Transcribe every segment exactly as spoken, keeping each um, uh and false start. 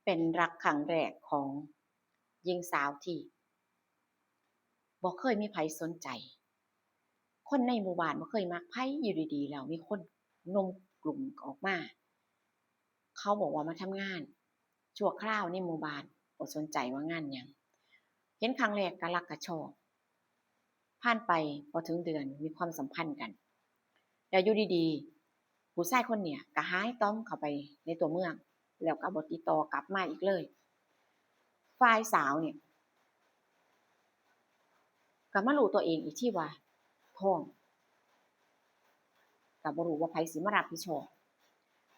เป็นรักครั้งแรกของหญิงสาวที่บ่เคยมีไผสนใจ คนในหมู่บ้านบ่เคยมักไผ อยู่ดีๆ แล้วมีคนหนุ่มกลุ่มออกมา เขาบอกว่ามาทำงานชั่วคราวในหมู่บ้าน บ่สนใจว่างานหยัง เห็นครั้งแรกก็รักก็ชอบ ผ่านไปบ่ถึงเดือนมีความสัมพันธ์กัน แล้วอยู่ดีๆ ผู้ชายคนเนี่ยก็หายต่อมเข้าไปในตัวเมือง แล้วก็บ่ติดต่อกลับมาอีกเลย ฝ่ายสาวเนี่ย ก็มารู้ตัวเองอีกทีว่าท้อง ก็บ่รู้ว่าไผสิมารับผิดชอบ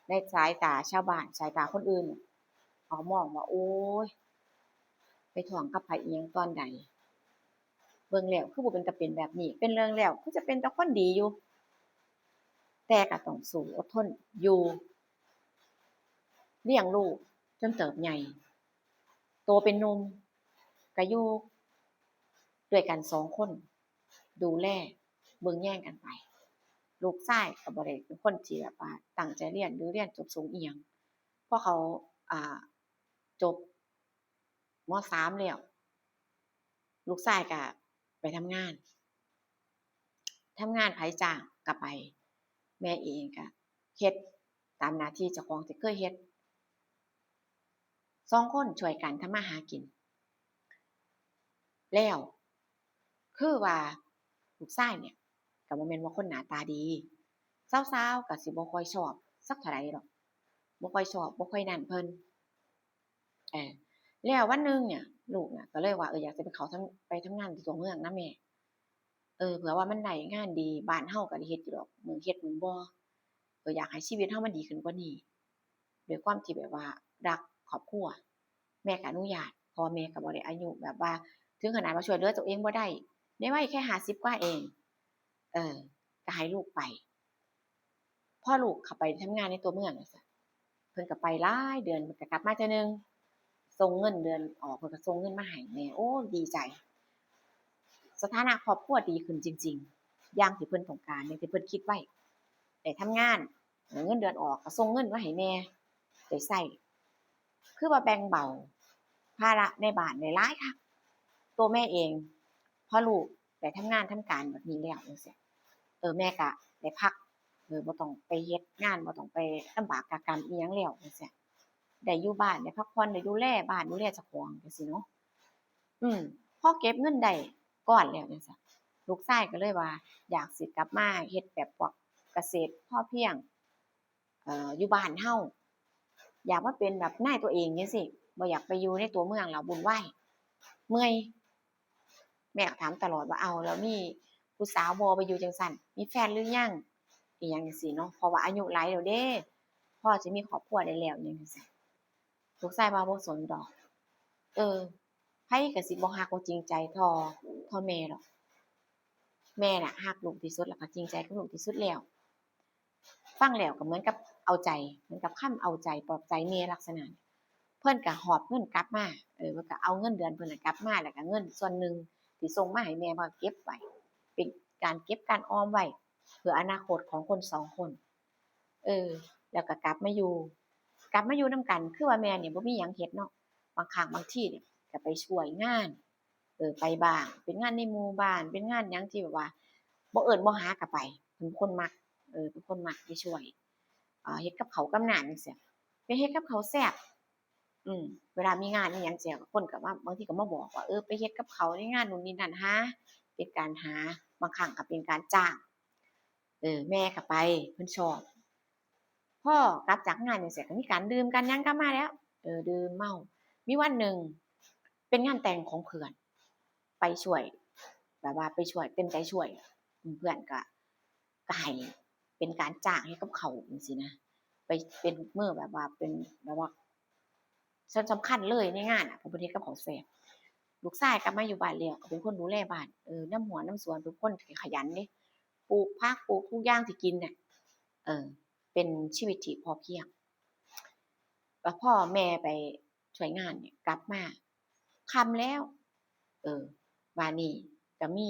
ในสายตาชาวบ้าน สายตาคนอื่น เขามองว่า โอ้ย ไปท้องกับไผอิหยังตอนใด เบิ่งแล้วคือบ่เป็นตาเป็นแบบนี้ เป็นเรื่องแล้วคือจะเป็นแต่คนดีอยู่ แต่ก็ต้องสู้อดทนอยู่ เลี้ยงลูกจนเติบใหญ่ โตเป็นหนุ่มก็อยู่ด้วยกันสองคน ดูแลเบิ่งแยงกันไป ลูกชายก็บ่ได้เป็นคนที่แบบว่าตั้งใจเรียนหรือเรียนจบสูงอิหยัง พอเขา อ่า จบ ม.สาม แล้ว ลูกชายก็ไปทำงาน ทำงานไผจ้างก็ไป แม่เองก็เฮ็ดตามหน้าที่เจ้าของที่เคยเฮ็ด สองคนช่วยกันทำมาหากิน แล้วคือว่าลูกชายเนี่ยก็บ่แม่นว่าคนหน้าตาดี สาวๆ ก็สิบ่ค่อยชอบสักเท่าใดดอก บ่ค่อยชอบ บ่ค่อยนั่นเพิ่น เออ แล้ววันหนึ่งเนี่ย ลูกน่ะก็เลยว่า เออ อยากจะไปเขาทำ ไปทำงานที่ตัวเมืองนะแม่ เออ เผื่อว่ามันได้งานดี บ้านเฮาก็ได้เฮ็ดอยู่ดอก มื้อเฮ็ดมื้อบ่ เออ อยากให้ชีวิตเฮามันดีขึ้นกว่านี้ ด้วยความที่แบบว่ารักครอบครัว แม่ก็อนุญาต เพราะว่าแม่ก็บ่ได้อายุแบบว่าถึงขนาดว่าช่วยเหลือตัวเองบ่ได้ ในวัยแค่ห้าสิบกว่าเอง เออ ก็ให้ลูกไป พอลูกเข้าไปทำงานในตัวเมืองจั่งซี้ เพิ่นก็ไปหลายเดือน เพิ่นก็กลับมาเทื่อหนึ่ง ส่งเงินเดือนออก เพิ่นก็ส่งเงินมาให้แม่ โอ้ ดีใจ สถานะครอบครัวดีขึ้นจริงๆ อย่างที่เพิ่นต้องการ อย่างที่เพิ่นคิดไว้ ได้ทำงาน เงินเดือนออกก็ส่งเงินมาให้แม่ได้ใช้ คือว่าแบ่งเบาภาระในบ้านได้หลายคัก ตัวแม่เอง พอลูกได้ทำงานทำการแบบนี้แล้วจั่งซี้ เออ แม่ก็ได้พัก เออ บ่ต้องไปเฮ็ดงาน บ่ต้องไปลำบากกะกำอิหยังแล้วจั่งซี้ ได้อยู่บ้าน ได้พักผ่อน ได้ดูแลบ้าน ดูแลเจ้าของจั่งซี้เนาะ อืม พอเก็บเงินได้ก้อนแล้วจั่งซี้ ลูกชายก็เลยว่า อยากสิกลับมาเฮ็ดแบบพวกเกษตรพอเพียง เอ่อ อยู่บ้านเฮา อยากมาเป็นแบบนายตัวเองจั่งซี้ บ่อยากไปอยู่ในตัวเมืองแล้ววุ่นวาย เมื่อย แม่ก็ถามตลอดว่า เอ้า แล้วมีผู้สาวบ่ ไปอยู่จั่งซั้น มีแฟนหรือยัง อิหยังจั่งซี้เนาะ เพราะว่าอายุหลายแล้วเด้ พอสิมีครอบครัวได้แล้ว อิหยังจั่งซี้ ลูกชายว่าบ่สนดอก เออ ไผก็สิบ่ฮักบ่จริงใจเท่า เท่าแม่ดอก แม่น่ะฮักลูกที่สุด แล้วก็จริงใจกับลูกที่สุดแล้ว ฟังแล้วก็เหมือนกับเอาใจ เหมือนกับคำเอาใจปลอบใจแม่ลักษณะนี้ เพิ่นก็หอบเงินกลับมา เออ เพิ่นก็เอาเงินเดือนเพิ่นน่ะกลับมา แล้วก็เงินส่วนหนึ่งที่ส่งมาให้แม่ เพิ่นก็เก็บไว้ เป็นการเก็บการออมไว้ เพื่ออนาคตของคนสองคน เออ แล้วก็กลับมาอยู่ กลับมาอยู่นำกัน คือว่าแม่นี่บ่มีหยังเฮ็ดเนาะ บางครั้งบางทีนี่ก็ไปช่วยงาน เออ ไปบ้าง เป็นงานในหมู่บ้าน เป็นงานหยังที่แบบว่า บ่เอิ้นบ่หาก็ไป เป็นคนมัก เออ เป็นคนมักไปช่วย อ่า เฮ็ดกับข้าวกับน้ำจั่งซี้ ไปเฮ็ดกับข้าวแซ่บ อืม เวลามีงานมีหยังจั่งซี้ คนก็มา บางทีก็มาบอกว่า เออ ไปเฮ็ดกับข้าวในงานนู่นนี่นั่น หา เป็นการหา บางครั้งก็เป็นการจ้าง เออ แม่ก็ไป เพิ่นชอบ พอกลับจากงานจั่งซี้ ก็มีการดื่มกันหยังกลับมาแล้ว เออ ดื่มเมา มีวันหนึ่ง เป็นงานแต่งของเพื่อน ไปช่วย แบบว่าไปช่วย เต็มใจช่วย อืม เพื่อนก็ ก็ให้เป็นการจ้างเฮ็ดกับข้าวจั่งซี้นะ ไปเป็นมื้อแบบว่าเป็นแบบว่า ส่วนสำคัญเลยในงานน่ะ เพราะเพิ่นเฮ็ดกับข้าวแซ่บ ลูกชายกลับมาอยู่บ้านแล้ว ก็เป็นคนดูแลบ้าน เออ นำหัว นำสวน เป็นคนที่ขยันเด้ ปลูกผัก ปลูกทุกอย่างที่กินน่ะ เออ เป็นชีวิตที่พอเพียง แล้วพอแม่ไปช่วยงานเนี่ย กลับมา ค่ำแล้ว เออ บาดนี้ก็มี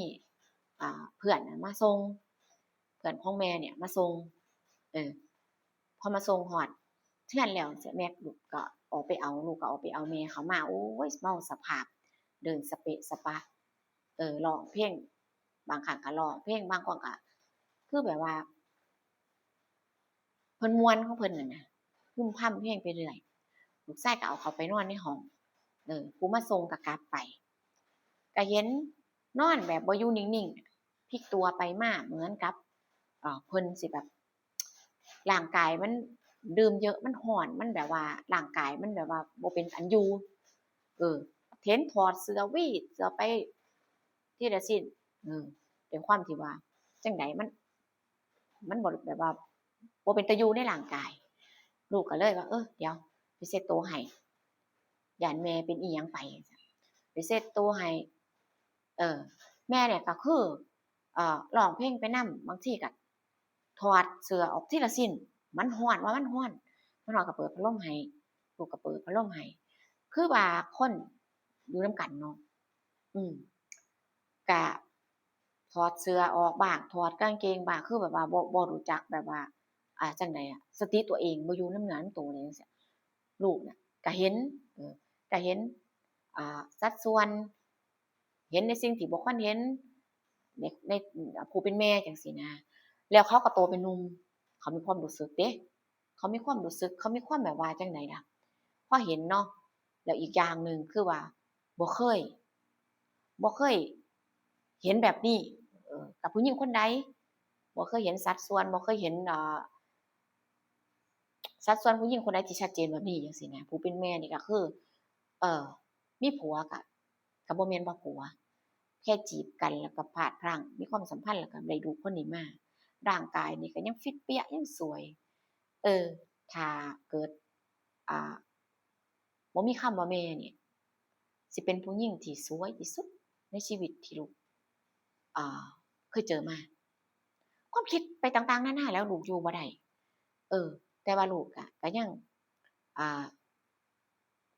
อ่า เพื่อนน่ะมาส่ง เพื่อนของแม่เนี่ยมาส่ง เออ พอมาส่งฮอดเฮือนแล้วจั่งซี้ แม่ก็ ออกไปเอา ลูกก็ออกไปเอาแม่เขามา โอ้ย เมาสภาพ เดินสะเปะสะปะ เออ ร้องเพลง บางครั้งก็ร้องเพลง บางครั้งก็ คือแบบว่า เพิ่นม่วนของเพิ่นนั่นนะ พึมพำเพลงไปเรื่อย ลูกชายก็เอาเขาไปนอนในห้อง เออ ผู้มาส่งก็กลับไป ก็เห็นนอนแบบบ่อยู่นิ่งๆ พลิกตัวไปมา เหมือนกับ เอ่อ เพิ่นสิแบบ ร่างกายมันดื่มเยอะ มันร้อน มันแบบว่าร่างกายมันแบบว่าบ่เป็นอันอยู่ เออ เห็นถอดเสื้อ หวีดเสื้อไปทีละชิ้น เออ ด้วยความที่ว่าจั่งใดมัน มันบ่แบบว่าบ่เป็นตาอยู่ในร่างกาย ลูกก็เลยว่า เออ เดี๋ยวไปเช็ดตัวให้ ย้านแม่เป็นอีหยังไป ไปเช็ดตัวให้ เออ แม่เนี่ยก็คือ เอ่อ ร้องเพลงไปนำ บางทีก็ถอดเสื้อออกทีละชิ้น มันร้อน ว่ามันร้อน มันร้อนก็เปิดพัดลมให้ ลูกก็เปิดพัดลมให้ คือว่าคนอยู่นำกันเนาะ อืม ก็ถอดเสื้อออกบ้าง ถอดกางเกงบ้าง คือแบบว่าบ่ บ่รู้จักแบบว่า อ่า จั่งใดอะ สติตัวเองบ่อยู่นำเนื้อนำตัวเลยจั่งซี้ ลูกน่ะก็เห็น เออ ก็เห็น อ่า สัดส่วน เห็นในสิ่งที่บ่ควรเห็น ใน ใน ผู้เป็นแม่จั่งซี้นะ แล้วเขาก็โตเป็นหนุ่ม เขามีความรู้สึกเด้ เขามีความรู้สึก เขามีความแบบว่าจั่งใดล่ะ พอเห็นเนาะ แล้วอีกอย่างหนึ่งคือว่าบ่เคย บ่เคยเห็นแบบนี้ เออ กับผู้หญิงคนใด บ่เคยเห็นสัดส่วน บ่เคยเห็น เอ่อ สัดส่วนผู้หญิงคนใดที่ชัดเจนแบบนี้จั่งซี้นะ ผู้เป็นแม่นี่ก็คือ เอ่อ มีผัวก็ ก็บ่แม่นว่าผัว แค่จีบกันแล้วก็พลาดพลั้ง มีความสัมพันธ์แล้วก็ได้ลูกคนนี้มา ร่างกายนี่ก็ยังฟิตเปี้ย ยังสวย เออ ถ้าเกิด อ่า บ่มีคำว่าแม่นี่ สิเป็นผู้หญิงที่สวยที่สุดในชีวิตที่ลูก อ่า เคยเจอมา ความคิดไปต่างๆนานาแล้ว ลูกอยู่บ่ได้ เออ แต่ว่าลูกอะ ก็ยัง อ่า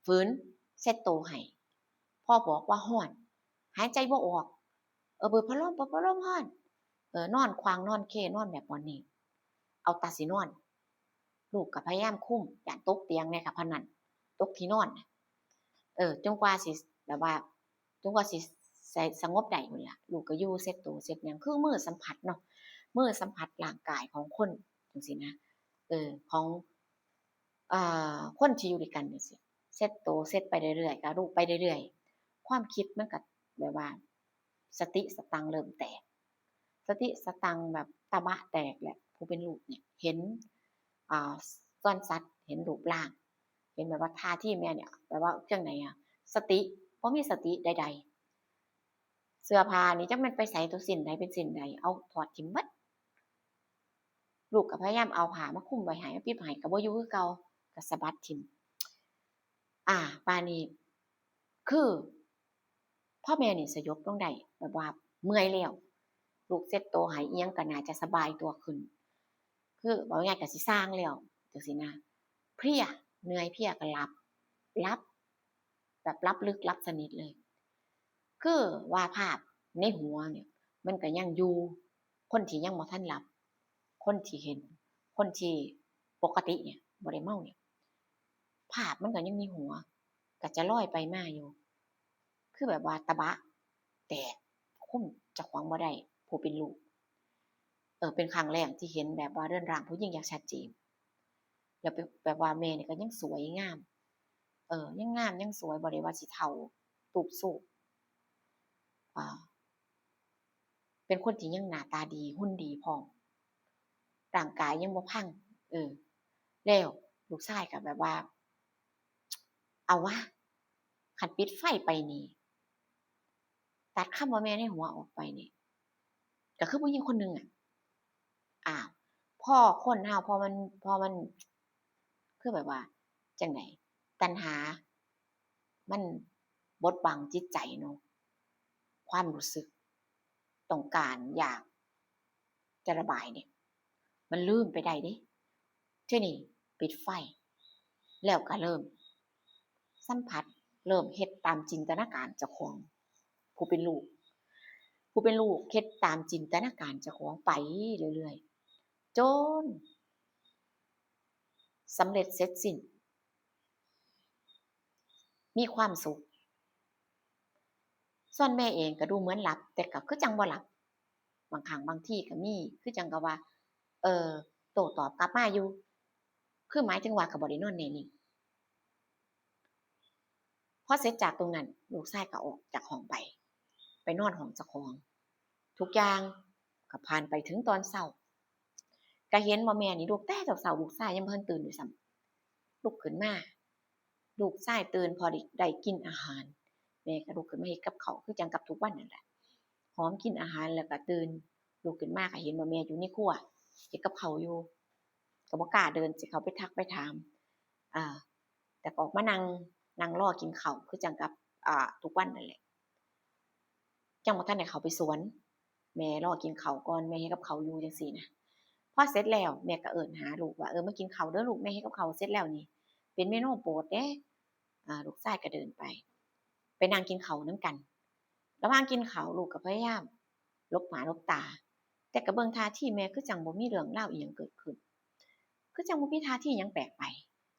ฝืนเช็ดตัวให้ พ่อบอกว่าฮ้อน หายใจบ่ออก เออ เปิดพัดลม เปิดพัดลมฮ้อน เออ นอนขว้าง นอนเคนอนแบบบ่อนนี่ เอาตาสินอน ลูกก็พยายามคุม ย้านตกเตียงแหน่ก็ปานนั้น ตกที่นอนน่ะ เออ จนกว่าสิ แบบว่า จนกว่าสิ ส- สงบได้พู้นล่ะ ลูกก็อยู่เช็ดตัวเช็ดหยัง คือมือสัมผัสเนาะ มือสัมผัสร่างกายของคนจั่งซี้นะ เออ ของ เอ่อ คนที่อยู่ด้วยกันจั่งซี้ เช็ดตัวเช็ดไปเรื่อยๆ ก็ลูกไปเรื่อยๆ ความคิดมันก็แบบว่า สติสตังค์เริ่มแตก สติสตังค์แบบตะบะแตกแหละ ผู้เป็นลูกเนี่ย เห็น อ่า ส่วนสัตว์ เห็นรูปร่าง เห็นแบบว่าท่าทีแม่เนี่ย แบบว่าจั่งใดอะ สติ บ่มีสติใดๆ เสื้อผ้านี่จักแม่นไปไส ตัวสิ้นใดเป็นสิ้นใด เอาถอดถิ่มเบิด ลูกก็พยายามเอาผ้ามาคลุมไว้ให้ มาปิดให้ ก็บ่อยู่คือเก่า ก็สะบัดถิ่ม อ่า บาดนี้ คือ พอแม่นี่สยบลงได้ แบบว่าเมื่อยแล้ว ลูกเช็ดตัวให้อิหยังก็น่าจะสบายตัวขึ้น คือเว้าง่ายๆก็สิส่างแล้วจั่งซี้นะ เพลีย เหนื่อยเพลียก็หลับ หลับ แบบหลับลึกหลับสนิทเลย คือว่าภาพในหัวเนี่ย มันก็ยังอยู่ คนที่ยังบ่ทันหลับ คนที่เห็น คนที่ปกติเนี่ย บ่ได้เมาเนี่ย ภาพมันก็ยังในหัว ก็จะลอยไปมาอยู่ คือแบบว่าตะบะแตก คุมเจ้าของบ่ได้ ผู้เป็นลูก เออ เป็นครั้งแรกที่เห็นแบบว่าเรือนร่างผู้หญิงอย่างชัดเจน แล้วแบบ แบบว่าแม่นี่ก็ยังสวยงาม เออ ยังงามยังสวย บ่ได้ว่าสิเฒ่าตูบสูบ อ่า เป็นคนที่ยังหน้าตาดี หุ่นดีพร้อม ร่างกายยังบ่พัง เออ แล้วลูกชายก็แบบว่า เอาวะ คันปิดไฟไปนี่ ตัดคำว่าแม่ในหัวออกไปนี่ ก็คือผู้หญิงคนหนึ่งอะ อ้าว พอคนเฮา พอมัน พอมัน คือแบบว่า จั่งใด ตัณหา มันบดบังจิตใจเนาะ ความรู้สึก ต้องการอยากจะระบายเนี่ย มันลืมไปได้เด้ ทีนี้ปิดไฟ แล้วก็เริ่มสัมผัส เริ่มเฮ็ดตามจินตนาการเจ้าของ ผู้เป็นลูก ผู้เป็นลูกเฮ็ดตามจินตนาการเจ้าของไปเรื่อยๆ จนสำเร็จเสร็จสิ้น มีความสุข ส่วนแม่เองก็ดูเหมือนหลับ แต่ก็คือจั่งบ่หลับ บางครั้งบางทีก็มี คือจั่งกับว่า เออ โต้ตอบกลับมาอยู่ คือหมายถึงว่าก็บ่ได้นอนแน่นิ่ง พอเสร็จจากตรงนั้น ลูกชายก็ออกจากห้องไป ไปนอนห้องเจ้าของ ทุกอย่างก็ผ่านไปถึงตอนเช้า ก็เห็นว่าแม่นี่ลุกแต่เช้าๆ ลูกชายยังบ่ทันตื่นด้วยซ้ำ ลุกขึ้นมา ลูกชายตื่นพอได้ ได้กินอาหาร แม่ก็ลุกขึ้นมาเฮ็ดกับข้าว คือจั่งกับทุกวันนั่นแหละ หอมกินอาหารแล้วก็ตื่น ลุกขึ้นมาก็เห็นว่าแม่อยู่ในครัว เฮ็ดกับข้าวอยู่ ก็บ่กล้าเดินสิเข้าไปทักไปถาม อ่า แต่ก็ออกมานั่ง นั่งรอกินข้าว คือจั่งกับ อ่า ทุกวันนั่นแหละ จั่งบ่ทันได้เข้าไปสวน แม่รอกินข้าวก่อน แม่เฮ็ดกับข้าวอยู่จั่งซี้นะ พอเสร็จแล้วแม่ก็เอิ้นหาลูกว่า เออ มากินข้าวเด้อลูก แม่เฮ็ดกับข้าวเสร็จแล้วนี่ เป็นเมนูโปรดเด้ อ่า ลูกชายก็เดินไป ไปนั่งกินข้าวนำกัน ระหว่างกินข้าวลูกก็พยายามหลบหน้าหลบตา แต่ก็เบิ่งท่าทีแม่คือจั่งบ่มีเรื่องราวอิหยังเกิดขึ้น คือจั่งบ่มีท่าทีหยังแปลกไป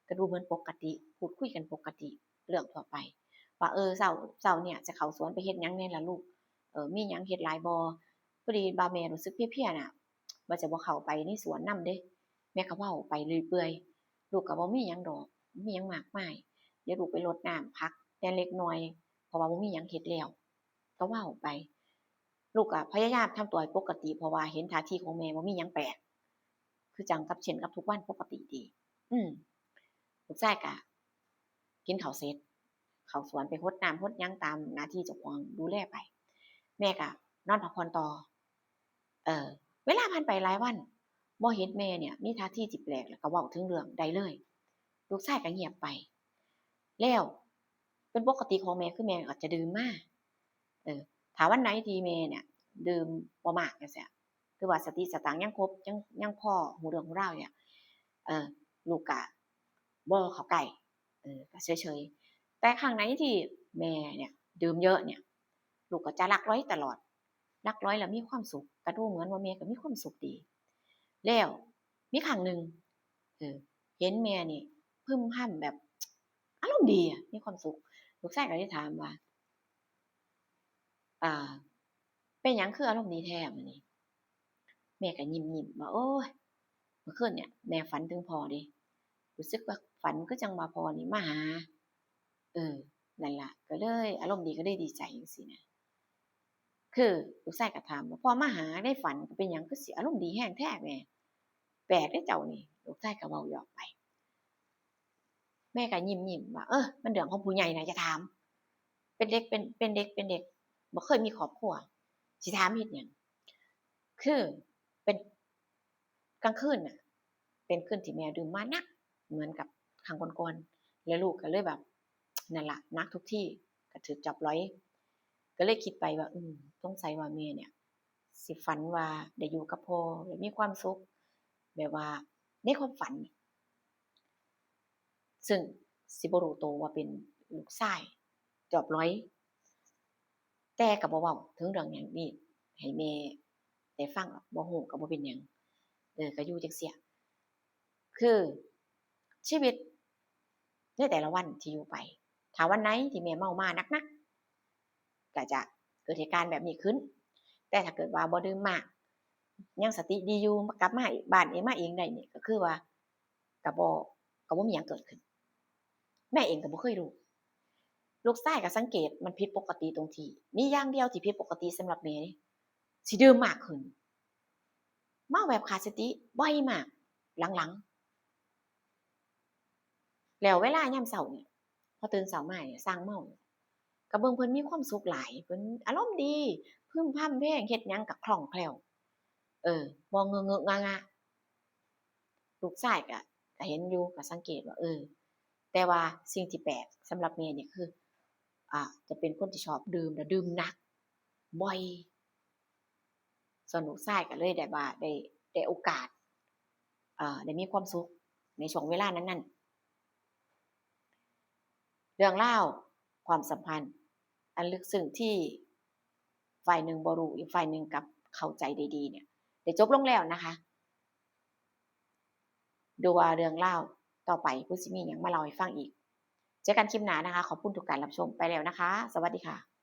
ก็ดูเหมือนปกติ พูดคุยกันปกติ เรื่องทั่วไป ว่า เออ เช้า เช้าเนี่ยจะเข้าสวนไปเฮ็ดหยังแหน่ล่ะลูก เออ มีหยังเฮ็ดหลายบ่ พอดีว่าแม่รู้สึกเพลียๆ น่ะ ว่าจะบ่เข้าไปในสวนนำเด้ แม่ก็เว้าไปเรื่อยเปื่อย ลูกก็บ่มีหยังดอก บ่มีหยังมากมาย เดี๋ยวลูกไปรดน้ำผักแหน่เล็กน้อย เพราะว่าบ่มีหยังเฮ็ดแล้ว ก็เว้าไป ลูกก็พยายามทำตัวให้ปกติ เพราะว่าเห็นท่าทีของแม่บ่มีหยังแปลก คือจั่งกับเช่นกับทุกวันปกติดี อืม ลูกชายก็กินข้าวเสร็จ เข้าสวนไปรดน้ำรดหยังตามหน้าที่เจ้าของดูแลไป แม่ก็นอนพักผ่อนต่อ เออ เวลาผ่านไปหลายวัน บ่เห็นแม่เนี่ยมีท่าทีที่แปลก แล้วก็เว้าถึงเรื่องใดเลย ลูกชายก็เงียบไป แล้วเป็นปกติของแม่ คือแม่ก็จะดื่มมา เออ ถ้าวันไหนที่แม่เนี่ย ดื่มบ่มากจั่งซี้ คือว่าสติสตังค์ยังครบ ยัง ยังพอฮู้เรื่องฮู้ราวเนี่ย เออ ลูกก็บ่เข้าใกล้ เออ ก็เฉยๆ แต่ครั้งไหนที่แม่เนี่ย ดื่มเยอะเนี่ย ลูกก็จะลักลอยตลอด ลักลอยแล้วมีความสุข ก็ดูเหมือนว่าแม่ก็มีความสุขดี แล้วมีครั้งหนึ่ง เออ เห็นแม่นี่พึมพำแบบอารมณ์ดีอะ มีความสุข ลูกชายก็เลยถามว่า อ่า เป็นหยังคืออารมณ์ดีแท้มื้อนี้ แม่ก็ยิ้มๆ ว่า โอ้ย เมื่อคืนเนี่ยแม่ฝันถึงพ่อเด้ รู้สึกว่าฝันคือจั่งว่าพ่อนี่มาหา เออ นั่นล่ะ ก็เลยอารมณ์ดี ก็เลยดีใจจั่งซี้นะ คือลูกชายก็ถามว่า พ่อมาหาในฝันก็เป็นหยังคือสิอารมณ์ดีแฮงแท้แม่ แปลกเด้เจ้านี่ ลูกชายก็เว้าหยอกไป แม่ก็ยิ้มๆ ว่า เออ มันเรื่องของผู้ใหญ่นะ อย่าถาม เป็นเด็ก เป็น เป็นเด็ก เป็นเด็ก บ่เคยมีครอบครัว สิถามเฮ็ดหยัง คือเป็นกลางคืนน่ะ เป็นคืนที่แม่ดื่มมาหนัก เหมือนกับครั้งก่อนๆ แล้วลูกก็เลยแบบ นั่นล่ะ หนักทุกที ก็ถืกจอบหลอย ก็เลยคิดไปว่า อืม สงสัยว่าแม่เนี่ย สิฝันว่าได้อยู่กับพ่อ แล้วมีความสุข แบบว่าในความฝัน ซึ่งสิบ่รู้โตว่าเป็นลูกชายจอบหลอย แต่ก็บ่เว้าถึงเรื่องหยังนี้ให้แม่ได้ฟังหรอก บ่ฮู้ก็บ่เป็นหยัง เออ ก็อยู่จั่งซี้ คือชีวิตในแต่ละวันที่อยู่ไป ถ้าวันไหนที่แม่เมามาหนักๆ ก็จะเกิดเหตุการณ์แบบนี้ขึ้น แต่ถ้าเกิดว่าบ่ดื่มมาก ยังสติดีอยู่ กลับมาบ้านเอง มาเองได้นี่ ก็คือว่า ก็บ่ ก็บ่มีหยังเกิดขึ้น แม่เองก็บ่เคยรู้ ลูกชายก็สังเกตมันผิดปกติตรงที่ มีอย่างเดียวที่ผิดปกติสำหรับแม่นี่ สิดื่มมากขึ้น เมาแบบขาดสติบ่อยมาก หลังๆ แล้วเวลายามเช้านี่ พอตื่นเช้ามานี่ ส่างเมา ก็เบิ่งเพิ่นมีความสุขหลาย เพิ่นอารมณ์ดี พึมพำเพลง เฮ็ดหยังก็คล่องแคล่ว เออ บ่เงอะเงอะงะงะ ลูกชายก็ ก็เห็นอยู่ ก็สังเกตว่า เออ แต่ว่าสิ่งที่แปลกสำหรับแม่นี่คือ อ่า จะเป็นคนที่ชอบดื่ม แล้วดื่มหนัก บ่อย ส่วนลูกชายก็เลยได้ว่า ได้ ได้โอกาส เอ่อ ได้มีความสุขในช่วงเวลานั้นๆ เรื่องราวความสัมพันธ์อันลึกซึ้งที่ฝ่ายหนึ่งบ่รู้ อีกฝ่ายหนึ่งกลับเข้าใจได้ดีเนี่ย ได้จบลงแล้วนะคะ ดูว่าเรื่องราวต่อไปเพิ่นสิมีหยังมาเล่าให้ฟังอีก เจอกันคลิปหน้านะคะ ขอบคุณทุกการรับชม ไปแล้วนะคะ สวัสดีค่ะ